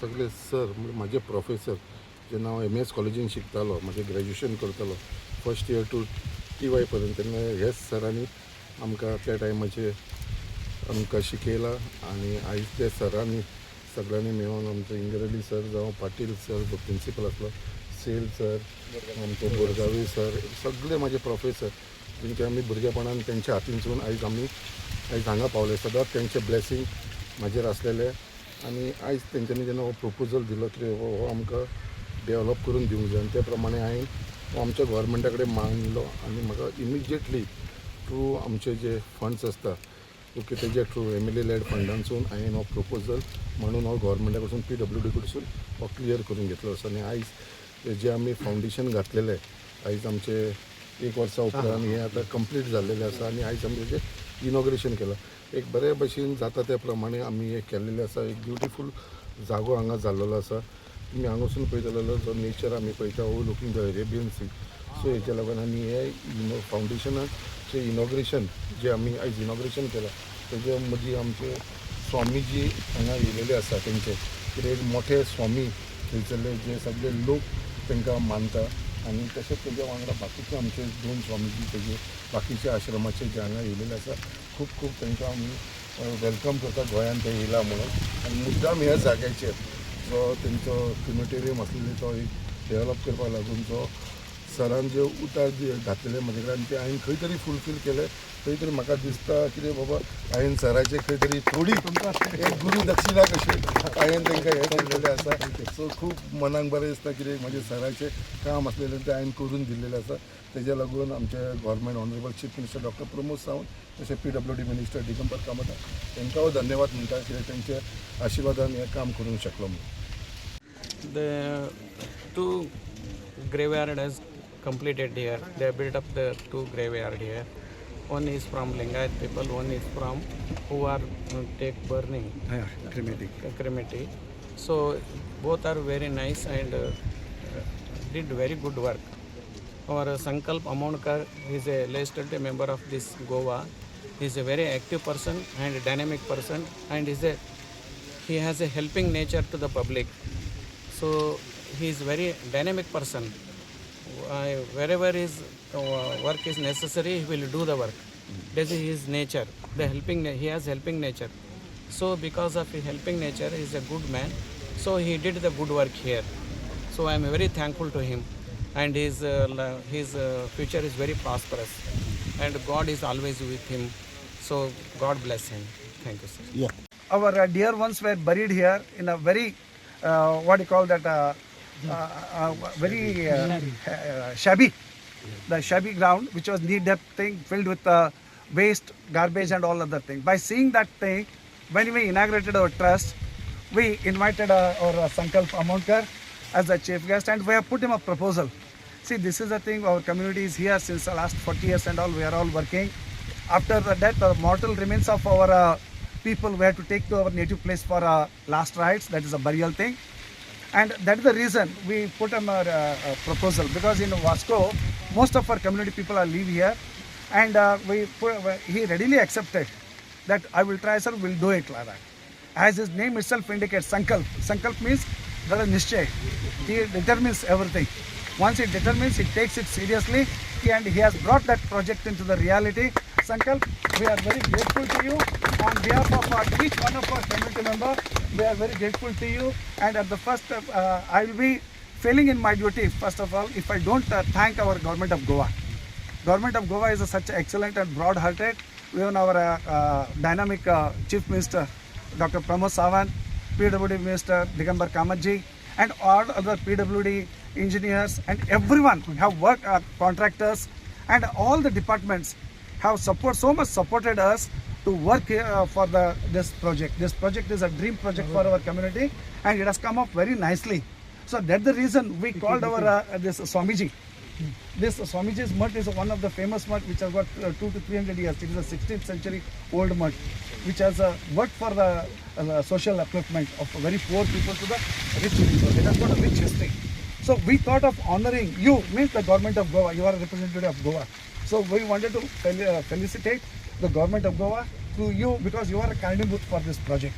सगळे सर म्हणजे म्हाजे प्रोफेसर, जेन्ना हांव एम एस कॉलेजीन शिकतालो, म्हाजें ग्रॅज्युएशन करतालो फर्स्ट इयर टू टीवाय पर्यंत, तेन्ना हेच सरांनी आमकां त्या टायमाचेर आमकां शिकयलां. आनी आयज ते सरांनी सगळ्यांनी मेळून, आमचो इंगरली सर जावं पाटील सर जो प्रिंसिपल आसलो, सेल सर, आमचो बोरगावी सर, सगळे म्हाजे प्रोफेसर तेंचे आमी भुरगेपणान तेंच्या हातीनसून आयज आमी आयज हांगा पावले. सदांच तेंचें ब्लेसींग म्हाजेर आसलेलें. आनी आयज तेंच्यांनी जेन्ना हो प्रोपोजल दिलो की हो आमकां डेवलप करून दिवंक जाय, आनी ते प्रमाणे हांवें हो आमच्या गोवोरमेंटा कडेन मागलो आनी म्हाका इमिजिएटली थ्रू आमचे जे फंड्स आसता, ओके, तेजे थ्रू एमएलए लॅड फंडांसून हांवें हो प्रोपोजल म्हणून हो गोवोरमेंटा कडसून, पीडब्ल्यूडी कडसून हो क्लियर करून घेतलो आसा. आनी आयज जे आमी फावंडेशन घातलेलें, आयज आमचे एक वर्सा उपरांत हें आतां कंप्लीट जाल्लेलें आसा आनी आयज आमी तेजें इनॉग्रेशन केलां. एक बरे भशेन जाता त्या प्रमाणे आमी हें केल्लेलें आसा. एक ब्युटिफूल जागो हांगा जाल्लेलो आसा. तुमी हांगासून पळयतले जाल्यार जो नेचर आमी पळयता, overlooking the Arabian Sea. So हेच्या लागून आनी हे फावंडेशनाचें इनॉग्रेशन जे आमी आयज इनॉग्रेशन केलां, तेजे मदीं आमचे स्वामीजी हांगा येयलेले आसा. तेंचे कितें एक मोठे स्वामी थंयसरले, जे सगळे लोक तांकां मानता. आनी तशेंच तेज्या वांगडा बाकीचे आमचे दोन स्वामीजी तेजे बाकीचे आश्रमाचे जे हांगा येयलेले आसा, खूब खूब तांकां आमी welcome करता गोंयान ते येयला म्हणून. आनी मुद्दाम ह्या जाग्याचेर जो तेंचो क्रिमेटेरियम आसलेलो तो एक डेवलप करपाक लागून जो सरान जे उतार घातलेले म्हजे कडेन, आनी ते हांवें खंय तरी फुलफील केले. खंय तरी म्हाका दिसता कितें बाबा, हांवें सराचे खंय तरी थोडी एक गुरू दक्षिणा कशी हांवें तांकां हें केल्लेलें आसा. सो खूब मनाक बरें दिसता कितें म्हजें सराचें काम आसलेलें तें हांवें करून दिल्लेलें आसा. तेज्या लागून आमचे government honourable chief minister doctor Pramod Sawant, तशें पीडब्ल्यूडी मिनिस्टर दिगंबर कामत, तांकां हांव धन्यवाद म्हणटा, कित्याक तेंच्या आशिर्वादान हें काम करूंक शकलो म्हणून. The two graveyard has completed here. They have built up the two graveyard here. One is from Lingayat people, one is from who are take burning cremating. Cremati. So both are very nice and did very good work. Our Sankalp Amonkar is a legislative member of this Goa. He is a very active person and a dynamic person, and is a he has a helping nature to the public. So he is very dynamic person. Wherever his work is necessary, he will do the work. This is his nature. He has helping nature. So because of his helping nature, he is a good man. So he did the good work here. So I am very thankful to him, and his future is very prosperous, and God is always with him. So God bless him. Thank you, sir. Our dear ones were buried here in a very what do you call that, very shabby, the shabby ground, which was knee depth thing filled with waste, garbage and all other things. By seeing that thing, when we inaugurated our trust, we invited our Sankalp Amonkar as the chief guest, and we have put him a proposal. See, this is the thing, our community is here since the last 40 years and all, we are all working. After the death, the mortal remains of our people we have to take to our native place for last rites, that is a burial thing. And that is the reason we put on our proposal, because in Vasco, most of our community people are live here, and he readily accepted that I will try, sir, we'll do it like that. As his name itself indicates, Sankalp. Sankalp means that is Nishchay. He determines everything. Once he determines, he takes it seriously, and he has brought that project into the reality. Sankalp, we are very grateful to you. On behalf of each one of our community member, we are very grateful to you. And at the first, I will be failing in my duty, first of all, if I don't thank our government of Goa. Government of Goa is a such excellent and broad-hearted. Even our dynamic Chief Minister, Dr. Pramod Sawant, PWD Minister Digambar Kamatji, and all other PWD engineers and everyone who have worked, contractors, and all the departments have so much supported us to work for this project. This project is a dream project for our community, and it has come up very nicely. So that's the reason we called our this Swamiji. This Swamiji's mutt is one of the famous mutt which has got 200 to 300 years. It is a 16th century old mutt, which has worked for the social upliftment of very poor people to the rich people. It has got a rich history. So we thought of honoring you, means the government of Goa. You are a representative of Goa. So we wanted to felicitate the government of Goa through you, because you are a Karanibhut for this project.